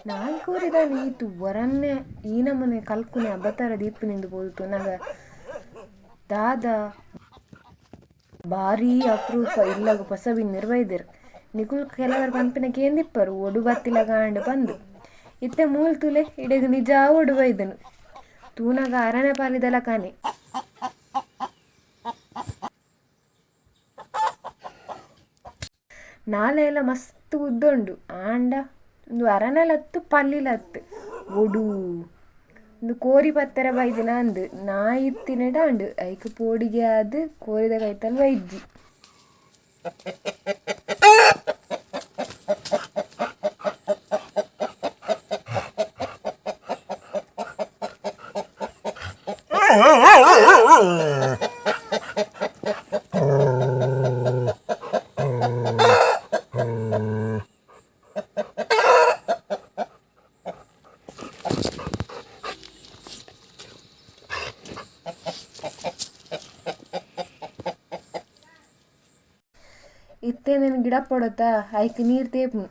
ನಾಯಿ ಕೋರಿದಾನೆ ಈತ್ ಒರನ್ನೆ ಈ ನಮೂನೆ ಕಲ್ಕುನೆ ಅಬತರ ದೀಪುನಿಂದ್ ಪೋದು ತೂನಗ ದಾದ ಬಾರೀ ಅಪ್ರೂಪ ಇಲ್ಲಗ್ ಪೊಸ ಬಿನ್ನೆರ್ ಬೈದೆರ್. ನಿಕುಲು ಕೆಲವೆರ್ ಪನ್ಪಿನ ಕೇಂದಿಪ್ಪರ್ ಒಡು ಬತ್ತಿಲಕ ಆಂಡ್ ಪಂದ್. ಇತ್ತೆ ಮೂಲು ತೂಲೆ ಇಡೆಗ್ ನಿಜ ಒಡು ಬೈದ್ಂಡ್. ತೂನಗ ಅರನೆ ಪಾಲಿದಲಕನೆ. ನಾಲಯಿಲ ಮಸ್ತ್ ಉದ್ದ ಉಂಡು ಆಂಡ ಉಂದು ಅರನೆಲ ಅತ್ತ್ ಪಲ್ಲಿಲ ಅತ್ತ್ ಒಡು. ಉಂದು ಕೋರಿ ಪತ್ತೆರೆ ಬೈದಿನ ಅಂದ್ ನಾಯಿ ಇತ್ತಿನೆಟ ಆಂಡ್ ಐಕ್ ಪೋಡಿಗೆ ಆದ್ ಕೋರಿದ ಕೈತಲ್ ಬೈದ್ಜಿ. ಇತ್ತೆ ಉಂದೆನ್ ಗಿಡಪೊಡತ ಐಕ್ ನೀರ್ ತೇಪುನು.